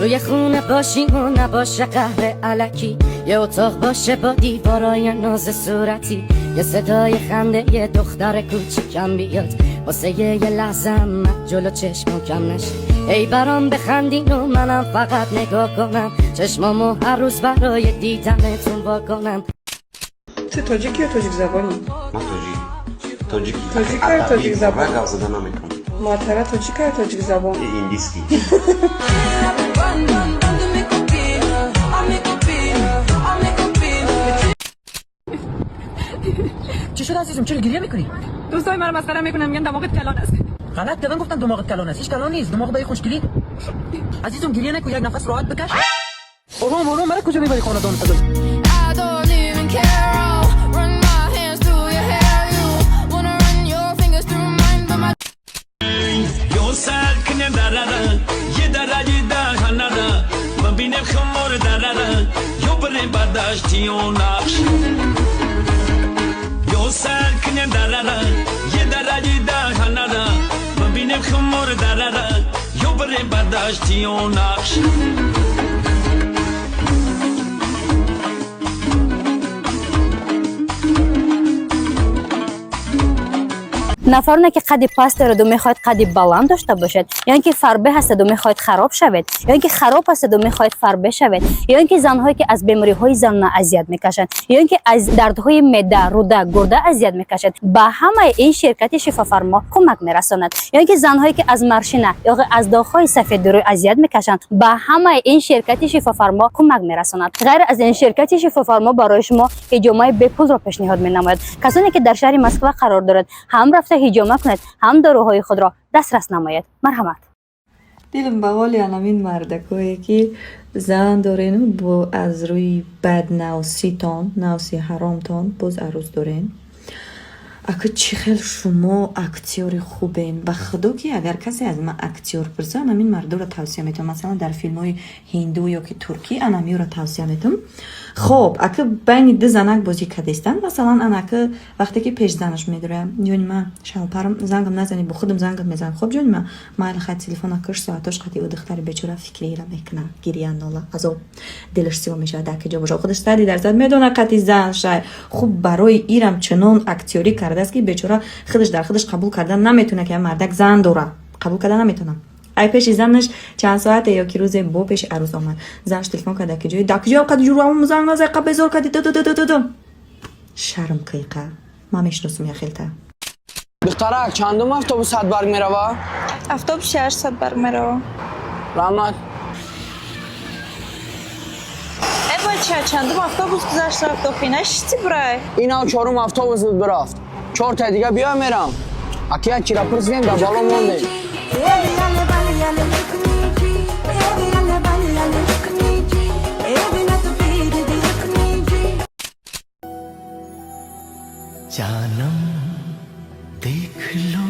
توی خونه باشیم و نباشه قهر الکی، یه اتاق باشه با دیوارای ناز صورتی، یه صدای خنده یه دختر کوچیکم بیاد واسه یه لحظه جلو چشمو کم نشه. ای برام بخندین و منم فقط نگاه کنم، چشمامو هر روز برای دیدنتون وا کنم. Ты тоҷик ё тоҷикзабонӣ? Ман тоҷик. Тоҷики. Тоҷика ё тоҷикзабон? Гап зада наметавонам. Матара тоҷика ё тоҷикзабон? Индийский. Run, run, run to mes copines, à mes copines, à mes copines. چی شد عزیزم؟ چرا گریه میکنی؟ دوستای منو مسخره میکنن، میگن دماغت کلان است. غلط کردن گفتن دماغت کلان است. هیچ کلان نیست، دماغ به خوشگلی. عزیزم، گریه نکن، یک نفس راحت بکش. آروم آروم، مرا کجا میبری خاندان؟ I don't even care. I'll run my hands through your hair. You wanna run your fingers through mine, but my Yo سر درره یه درجه دهنره من بینم خمار درره یو بریم برداشتی و نقش یو سر درره یه درجه دهنره من بینم خمار درره یو بریم برداشتی و نقش. Нафароне, ки қадди паст дораду мехоҳед қадди баланд дошта бошед, ё ин ки фарбе ҳастаду мехоҳед хароб шавед, ё ин ки хароб ҳастаду мехоҳед фарбе шавед, ё ин ки занҳое, ки аз бемориҳои занона азият мекашанд, ё ин ки аз дардҳои меъда, рӯда, гурда азият мекашанд, ба ҳамаи ин ширкати Шифофармо кӯмак мерасонад. Ё ин ки занҳое, ки аз морщина ё аз доғҳои сафеди рӯй азият мекашанд, ба ҳамаи ин ширкати Шифофармо кӯмак мерасонад. Ғайр аз ин, ширкати Шифофармо барои шумо ҳиҷомаи бепулро пешниҳод менамояд. Касоне, ки дар шаҳри Москва қарор дорад, ҳам рафта ҳиҷома кунед, ҳам доруҳои худро дастрас намоед. Марҳамат. Дилам ба ҳоли анамин мардакое, ки зан дорену бо аз рӯи баднавситон, навси ҳаромтон, боз арӯз дорен. Ака, чӣ хел шумо актёри хубен! Ба худо, ки агар касе аз ман актёр пурса, анамин мардоро тавсия метавам. Масалан, дар филмҳои ҳинду ё ки туркӣ анамиёро тавсия метавам. Хоб, ака, байни ду занак бозӣ кардестанд. Масалан, анака вақте ки пеш занаш медорам: «Ҷони ман, шалпарам, зангам назани, бо худам зангат мезанам». «Хоб, ҷони ман, майли, хай». Телефона киш, соатош қати ӯ духтари бечора фикрира мекунад, гирия, нола, азоб, дилаш сиёҳ мешавад. Дар киҷо боша, худаш сади дарсад медона, қати зан шай. Хуб, барои ирам чунон актёрӣ кардааст, ки бечора худаш дар худаш қабул кардан наметавонад, ки мардак зан дора. Қабул кардан наметавонад. Ай пеши занаш чанд соате ё ки рӯзе бо пеши арӯз омад. Занаш телефон карда: «Ки ҷои, дар киҷоям қади ҷураам, занг назай, қа безор кади». Ду шарм киқа, ман мешиносум яхелта. Духтарак, чандум автобус Садбарг мерава? Автобус 6 Садбарг мерава. Раҳмат. Э, бача, чандум автобус гузашт рафт, охи нашисти брай? Инав чорум автобус буд, бирафт. Чорта дига биё, мерам. Аки, як чира пурсидем, дар бало мондем. जानम देख लो.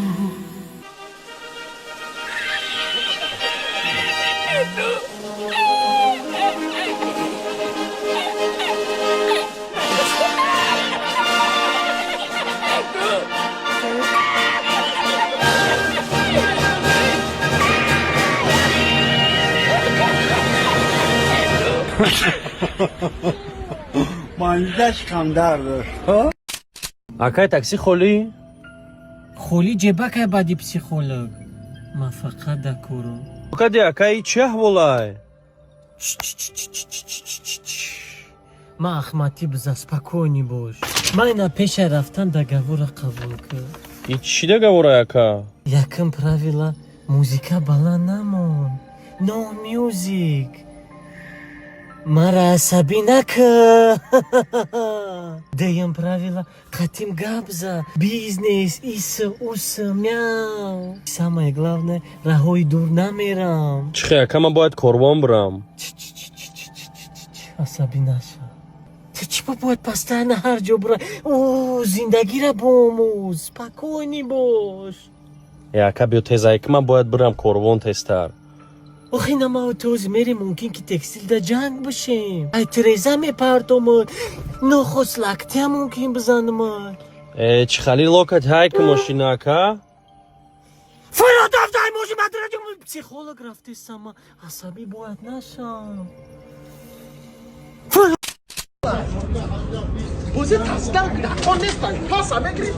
Манзаш камдар дошт. Акай, такси холӣ? Холӣ ҷебакай, баъди психолог. Ман фақат дакуру. Кади, акай, чӣ аҳволай? Ман ахматӣ биза, спокойный бош. Ман ина пеша рафтан договора қабул кар. И чӣ договорай, ака? Якум правила: музика баланд намон. No music. Мара асабӣ накар. Дуюм правила: қатим гап за. Бизнес, ис, ус, мяу. Самое главное, раҳои дур намерам. Чӣ хе, ака, ман бояд корвон бирам. Асабӣ наша. Ту чӣ ба бояд постоянно ҳар ҷо бура? О, зиндагира бомӯз, спокойный бош. Э, ака, биё тезай, ки ман бояд бирам корвон тезтар. Охи, намау тоз мерем, мумкин ки текстилда ҷанг бишем. Ай тиреза мепартомад. Нохост локтя мумкин бизанамад. Э, чӣ хали локать ҳай ки мошина, ака? Фародавдай мошин. Психолог рафтесам, ман асабӣ бояд нашам. Бози тасдан дако нестан, паса мегири,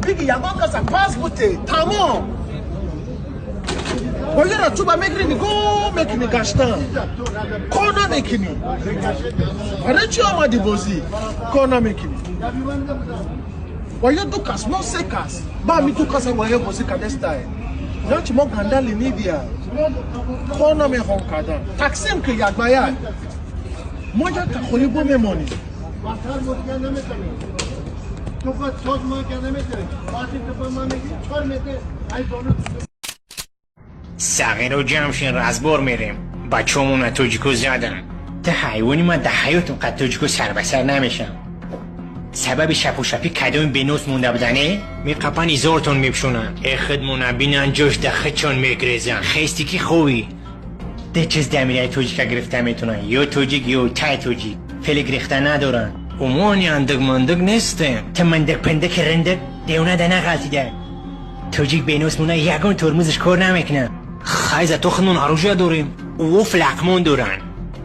биги ягон каса пас буте, тамом. Холера туба мегири, нигоҳ мекунӣ, гаштан кор намекунӣ. Барои чӣ омадӣ? Бозӣ кор намекунӣ. Ва ё ду кас, мо се кас ба ми ду каса ва ё бозӣ кадестай. Значит, мо ганда ленивия, кор намехоҳам кардан. Тақсим ки як ба як, мо як тахоли бо мемонем. تو ساز ما که نمیتونی وقتی تو ما میگی 4 متر ای زانو. Сағиро ҷамъ шин, разбор мерем. Бачаомона тоҷико задан. Та ҳайвони, ман дар ҳаётам қад тоҷико сарбасар намешам. Сабаби шапушапӣ кадоми бенос монда будане меқапан, изортон мепшонанд. Э, худмона бинан, ҷош да худчон мегрезан. Хести ки ховӣ де чиз дамираи тоҷика гирифта метонанд, ё тоҷик, ё тай тоҷик фели гирифта надоранд. Умони андак мандак нестем. Та мандак пандаки рандак девона да нағалтида. Тоҷик бенос мона, ягон тормузаш кор намекунад. Хайза то худмон оружие дорем, ӯ флақмон доранд.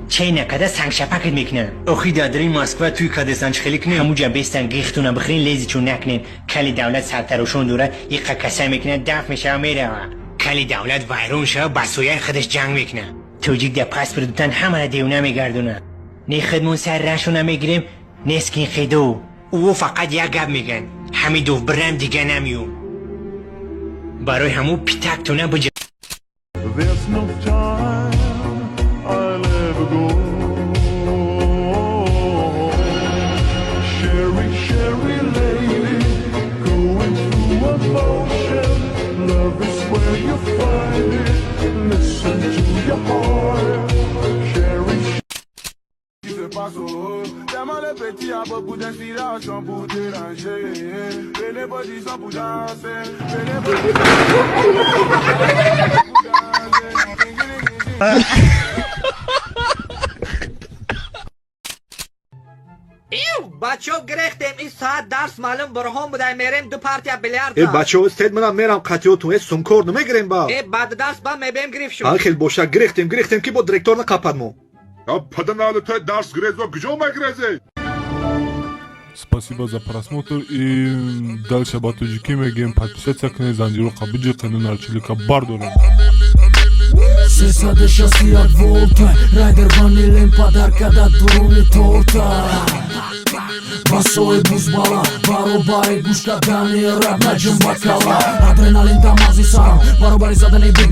Чей накада сангшапакат мекунанд. Охи дадрин Москва туй кадесан, хеле кунем, ҳамуҷа бестан, гихтуна бихӯрин, лези чун накунен. Кали давлат сартарошон дорад, иқа каса мекунад, даф мешава, мерава. Кали давлат вайрон шава, ба сояи худаш ҷанг мекунад. Тоҷик да паспорт дутан ҳамара девона мегардонад. Не худмон сар рашона мегирем, не скинхедо. Ӯ фақат як гап мегӯянд: ҳамидов бирам, дига намеём. Барои ҳамун питактона биҷ. There's no time I'll ever go. Sherry, Sherry lady, going through emotion. Love is where you find it. Listen to your heart. Sherry. Qui se passe oh. Tellement le petit a beaucoup d'inspiration pour déranger. Venez position pour danser. Venez position pour danser. Ив, бачо, гирехтем, ин соат дарс маълум бурҳон будай, мерем ду партия билярд. Э, бачаҳо, стед, манам мерам қатиётун. Э, сумкор намегирем ба? Э, баъди дарс ба мебем, гириф шуд. Ҳар хел боша, гирехтем, гирехтем, ки бо директор нақапад мо. Паданалу той дарс гирезо, куҷо мегирезӣ? Спасибо за просмотр и дальше ба тоҷикӣ мегӯем: подписаться кунед, занҷироқа биҷиқену нарчилика бардорем. 361 волта райдер ванилем падарка да дуруни торта. Басои бузбала баробари гӯш кардани рап наҷум бакала, адреналин да мағзи сарам баробари задани бит.